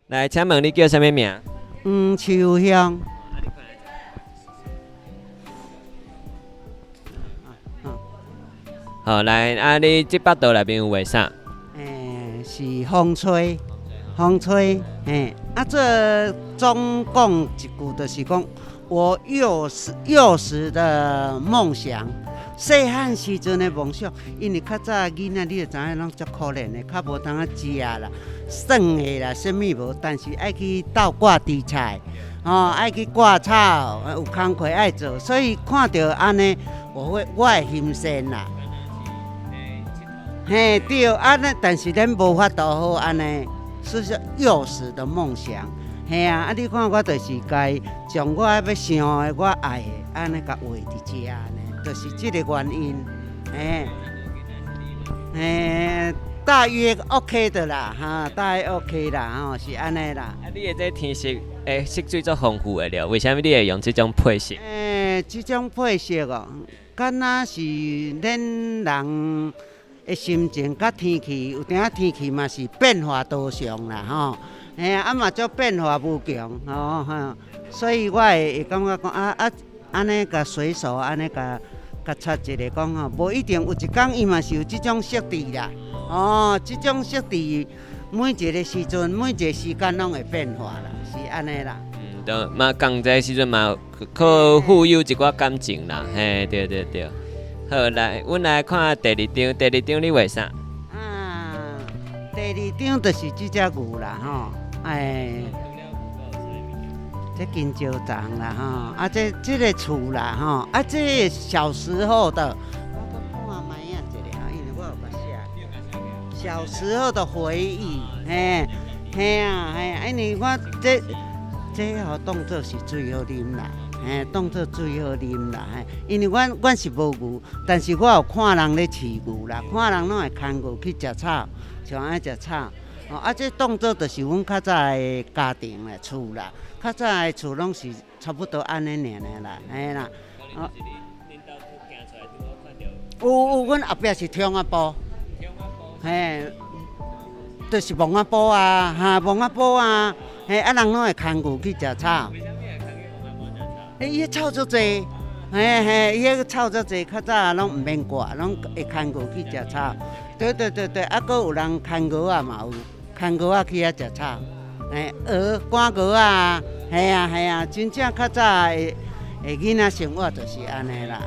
來，請問你叫啥物名？黃秋香。好，來，啊，你這幅圖內面有畫啥？是風吹，風吹，嘿，啊，這總講一句，就是講我幼時的夢想，細漢時陣的夢想，因為較早囡仔你就知影攏足可憐的，較無通啊食啦、耍的啦，啥物無，但是愛去鬥割豬菜，吼，愛去割草，有工課愛做，所以看著按呢，我會欣羨啦。嘿，對，按呢，但是咱無法度好按呢，是幼時的夢想。嘿啊，啊，你看我就是共伊將我欲想的、我愛的，按呢共畫佇遮呢，就是這个原因。嘿，嘿，大約 OK 的啦，哈，大約 OK 啦，吼，是按呢啦。啊，你的這天色，色水足豐富的了，為啥物你會用這種配色？這種配色哦，敢若是咱人的心情佮天氣，有當仔天氣嘛是變化多常啦，吼。嘿啊，啊嘛足變化無窮，吼哈。所以我會感覺講啊啊，按呢共隨手按呢共共插一个講吼，無一定有一工伊嘛是有這種設置啦。哦，這種設置每一个時陣、每一个時間攏會變化啦，是按呢啦。嗯，都嘛仝這時陣嘛，較富有一寡感情啦，嘿，對對對。好，來，阮來看第二張，第二張你畫啥？啊，第二張就是這隻牛啦，吼，哎，這金蕉叢啦，吼，啊，這個厝啦，吼，啊，這個小時候的，我看覓仔一下，因為我有共寫。小時候的回憶，嘿，嘿啊，嘿，因為我這吼當做是水好啉啦。嘿，當做水好啉啦，嘿，因為阮是無牛，但是我有看人咧飼牛啦，看人攏會牽牛去食草，像按呢食草。哦，啊，這當做就是阮較早的家庭的厝啦，較早的厝攏是差不多按呢爾爾啦，嘿啦。哦，有有，阮後壁是窗仔埔，嘿，就是墓仔埔啊，哈，墓仔埔啊，嘿，啊，人攏會牽牛去食草。欸，伊彼草足濟，嘿嘿，伊彼草足濟，較早攏毋免割，攏會牽牛去食草。對對對對，啊，閣有人牽牛仔嘛有，牽牛仔去遐食草。嘿，鵝，趕鵝仔，嘿啊嘿啊，真正較早的囡仔生活就是按呢啦。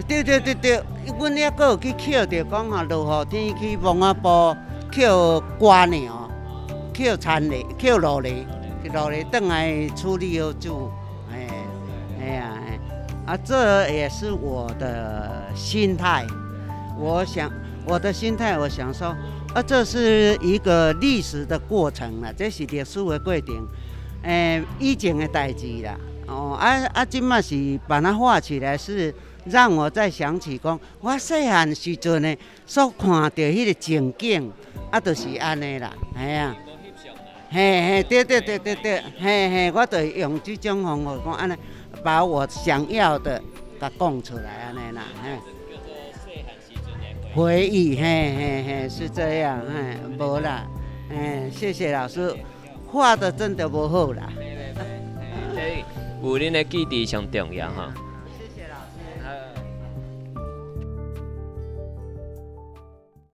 對對對對，阮猶閣有去抾著講吼，落雨天去墓仔埔抾蝸牛，抾田螺，抾蘆螺。蘆螺轉來處理好煮，哎，哎呀，啊，這也是我的心態。我想我的心態，我想說，啊，這是一個歷史的過程啦，這是歷史的過程，以前的代誌啦，哦，啊啊，這馬是把它畫起來，是讓我再想起講，我細漢時陣呢所看著彼個情景，啊，就是按呢啦，嘿啊。嘿嘿，對對對對對，嘿嘿，我就用這種方法講按呢，把我想要的共講出來按呢啦，嘿。回憶，嘿嘿嘿，是這樣，嘿，無啦，嘿，謝謝老師，畫得真的無好啦。這有恁的記憶上重要吼。